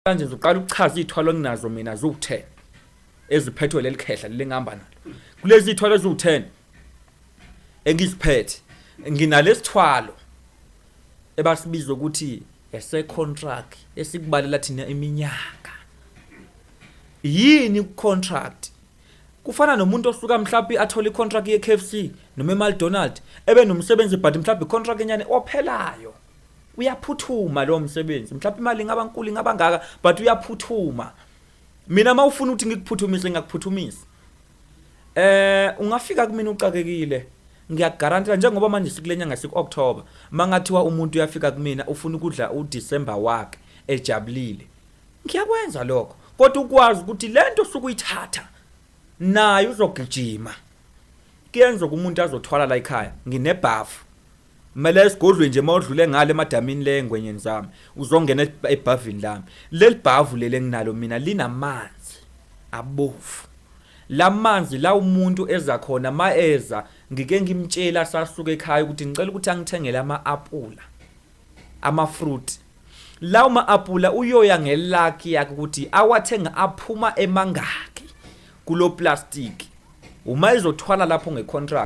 Namhlanje ngizoqala ukuchaza iy'thwalo enginazo mina ziwu-10 eziphethwe leli khehla leli engihamba nalo. Kulezi iy'thwalo eziwu-10 engiziphethe nginalesithwalo ebasibiza ukuthi ese-contract esikubalela thina iminyaka. Yini ku-contract? Kufana nomuntu osuka mhlawumbe athole i-contract ye-KFC noma e-McDonald ebe nomsebenzi but mhlawumbe i-contract enyane ophelayo. Uyaphuthuma lowo msebenzi, mhlawumbe imali ingaba nkulu, ingaba ngaka, but uyaphuthuma. Mina uma ufuna ukuthi ngikuphuthumise, ngiyakuphuthumisa. Ungafika kumina uxakekile, ngiyakugarantela njengoba manje sikule nyanga siku-October, mangathiwa umuntu uyafika kumina ufuna ukudla uDecember wakhe ejabulile, ngiyakwenza lokho. Kodwa ukwazi ukuthi lento osuke uyithatha nayo uzogijima. Kuyenzeka umuntu azothwala la ekhaya, nginebhafu. Mele esigodlweni nje mawudlule ngale emadamini le ngwenyeni zami uzongena ebhavini lami. Leli bhavu leli enginalo mina linamanzi abovu. Lamanzi la umuntu eza khona maeza ngike ngimtshela sasuka ekhaya ukuthi ngicela ukuthi angithengele ama-apula, ama-fruit. Lawo ma-apula uyoya ngelakhi yakhe ukuthi awathenga aphuma emangaki kulo plastic. Uma ezothwala lapho ngecontract.